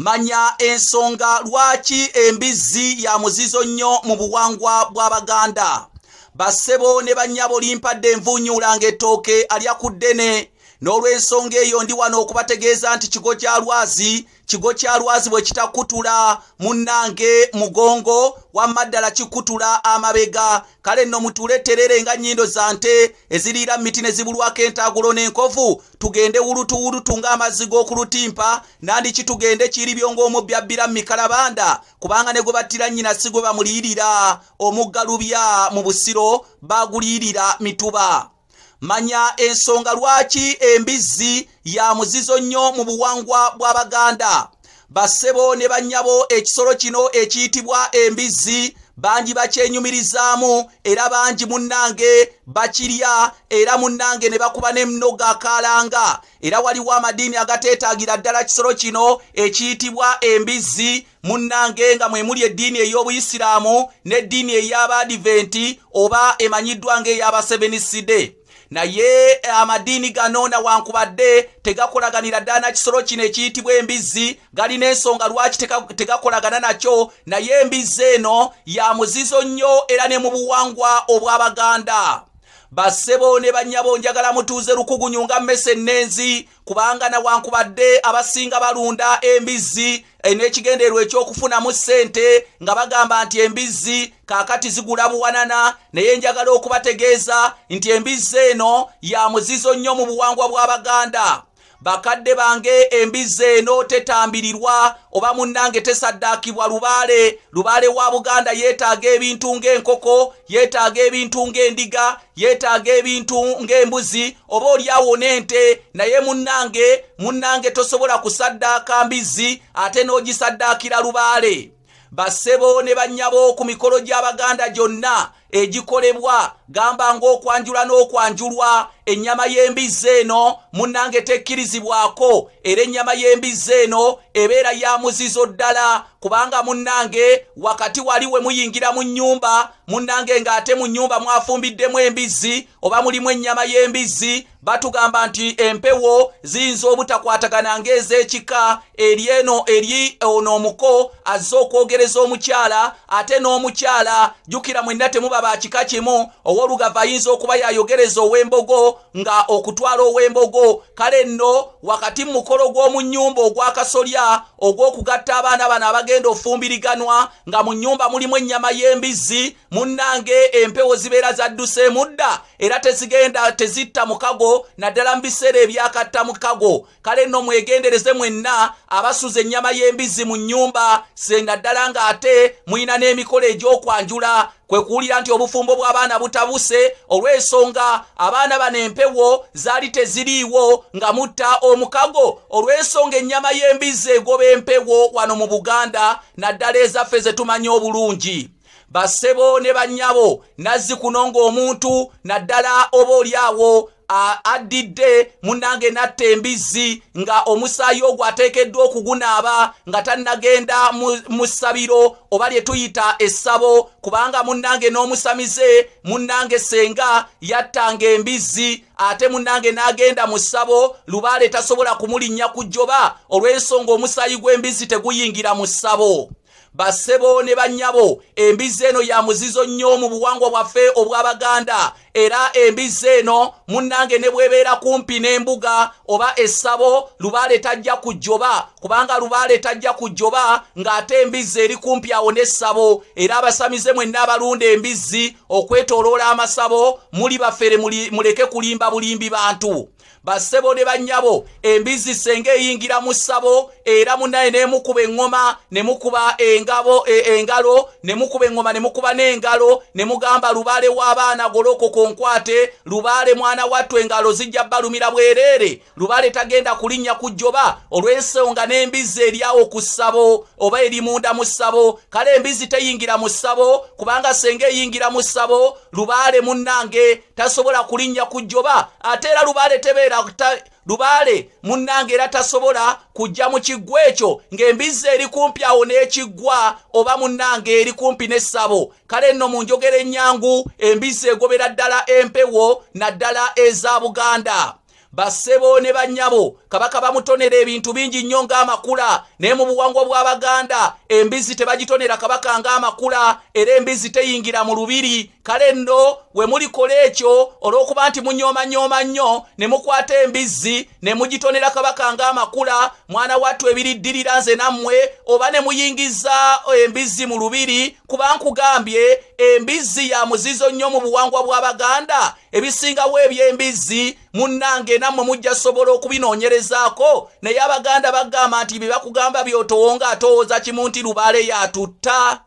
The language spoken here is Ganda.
Manya ensonga lwaki embizzi ya muzizo nnyo mu buwangwa bw'Abaganda. Bassebo ne bannyabo, limpadde envuunyuula ng'ettooke alya ku ddene. N'olw'ensonga eyo ndi wano okubategeeza nti kigo kya lwazi, kigo kya lwazi bwe kitakutula munnange mugongo, wamma ddala kikutula amabega. Kale nno mutuule terere nga nnyindo za nte eziriira miti ne zibulwako entaagulo n'enkovu, tugende wulutuwulutu ng'amazzi g'okulutimpa, nandiki tugende kiribyo ng'omubbi abbira mu mikalabanda, kubanga ne gwe battira nnyina si gwe bamuliyirira. Omuggalubya mu Busiro baguliyirira mituba. Manya ensonga lwaki embizzi ya muzizo nnyo mu buwangwa bw'Abaganda. Bassebo ne bannyabo, ekisolo kino ekiyitibwa embizzi bangi bakyenyumirizaamu, era bangi munnange bakirya, era munnange ne bakuba n'emnoga akalanga. Era waliwo amadiini agateetaagira ddala kisolo kino ekiyitibwa embizzi munnange, nga mwe muli eddiini ey'Obuyisiraamu n'eddiini ey'Abadiventi oba emanyiddwa ng'ey'Abaseveniside. Naye amadiini gano nawankubadde tegakolaganira ddala na kisolo kino ekiyitibwa embizzi, galina ensonga lwaki tegakolagana nakyo. Naye embizzi eno ya muzizo nnyo era ne mu buwangwa obw'Abaganda. Bassebo ne bannyabo, njagala mutuuze lukugunyu nga mmese ennenzi, kubanga nawankubadde abasinga balunda embizzi n'ekigendererwa ekyokufunamu ssente, nga bagamba nti embizzi kaakati zigula buwanana, naye njagala okubategeeza nti embizzi eno ya muzizo nnyo mu buwangwa bw'Abaganda. Bakadde bange, embizzi eno tetambirirwa oba munnange tesaddaakibwa lubaale. Lubaale wa Buganda yeetaaga ebintu ng'enkoko, yeetaaga ebintu ng'endiga, yeetaaga ebintu ng'embuzi oba oliawo n'ente. Naye munnange tosobola kusaddaaka mbizzi ate n'ogisaddaakira lubaale. Bassebo ne bannyabo, ku mikolo gy'Abaganda gyonna egikolebwa, gamba ng'okwanjula n'okwanjulwa, ennyama y'embizzi eno munnange tekkirizibwako. Era ennyama y'embizzi eno ebeera ya muzizo ddala, kubanga munnange wakati wali we muyingira mu nnyumba munnange ng'ate mu nnyumba mwafumbiddemu embizzi oba mulimu ennyama y'embizzi, batugamba nti empewo ziyinza obutakwatagana ng'ez'ekika. Eri eno eri ono omuko azze okwogereza omukyala, ate n'omukyala jjukira mwenna temuba ba kika kimu. Ow'olugava ayinza okuba yayogereza ow'embogo nga okutwala ow'embogo. Kale nno wakati mu mukolo gw'omu nnyumba ogw'akasolya ogw'okugatta abaana bano abagenda ofumbiriganwa, nga mu nnyumba mulimu ennyama y'embizzi, munnange empewo zibeera zadduseemu dda, era tezigenda tezitta mukago, naddala mu biseera ebyakatta mukago. Kale nno mwegendereze mwenna abasuza ennyama y'embizzi mu nnyumba, naddala ng'ate mulina n'emikolo egy'okwanjula. Kwe kuwulira nti obufumbo bw'abaana butabuse olw'ensonga abaana bano empewo zaali teziriiwo nga mutta omukago, olw'ensonga ennyama y'embizzi egoba empewo wano mu Buganda, naddala ezaffe ze tumanyi obulungi. Bassebo ne bannyabo, nazzi kuno ng'omuntu naddala oba oliawo addidde munnange n'atta embizzi, nga omusaayi ogwo ateekeddwa okugunaaba nga tannagenda mu ssabiro oba lye tuyita essabo, kubanga munnange n'omusamize munnange senga yattanga embizzi ate munnange n'agenda mu ssabo, lubaale tasobola kumulinnya ku jjoba olw'ensonga omusaayi gw'embizzi teguyingira mu ssabo. Bassebo ne bannyabo, embizzi eno ya muzizo nnyo mu buwangwa bwaffe obw'Abaganda. Era embizzi eno munnange ne bw'ebeera kumpi n'embuga oba essabo, lubaale tajja kujjoba, kubanga lubaale tajja kujjoba ng'ate embizzi eri kumpi awo n'essabo. Era abasamize mwenna abalunda embizzi okwetooloola amasabo, muli bafere, muleke kulimba bulimbi bantu. Bassebo ne bannyabo, embizzi senga eyingira mu ssabo, era munnaye n'emukuba eŋŋoma ne mukuba engabo engalo, ne mukuba eŋŋoma ne mukuba n'engalo, ne mugamba lubaale w'abaana golokoka nkwate, lubaale mwana wattu engalo zijja balumira bwereere. Lubaale tagenda kulinnya ku jjoba olw'ensonga n'embizzi eri awo ku ssabo oba eri munda mu ssabo. Kale embizzi teyingira mu ssabo, kubanga senga eyingira mu ssabo lubaale munnange tasobola kulinnya ku jjoba. Ate era lubaale tebeera lubaale munnange era tasobola kujja mu kiggwa ekyo ng'embizzi eri kumpi awo n'ekiggwa oba munnange eri kumpi n'essabo. Kale nno mu njogera ennyangu, embizzi egobera ddala empewo naddala eza Buganda. Bassebo ne bannyabo, Kabaka bamutonera ebintu bingi nnyo ng'amakula, naye mu buwangwa bw'Abaganda embizzi tebagitonera Kabaka ng'amakula, era embizzi teyingira mu lubiri. Kale nno we mulikola ekyo olw'okuba nti munyooma nnyo ne mukwata embizzi ne mugitonera Kabaka ng'amakula, mwana wattu ebiriddirira nze nammwe, oba ne muyingiza embizzi mu lubiri, kuba nkugambye embizzi ya muzizo nnyo mu buwangwa bw'Abaganda. Ebisingawo eby'embizzi munnange nammwe mujja sobola okubinoonyerezaako, naye Abaganda bagamba nti bye bakugamba by'otowonga atowooza kimu nti lubaale yatutta.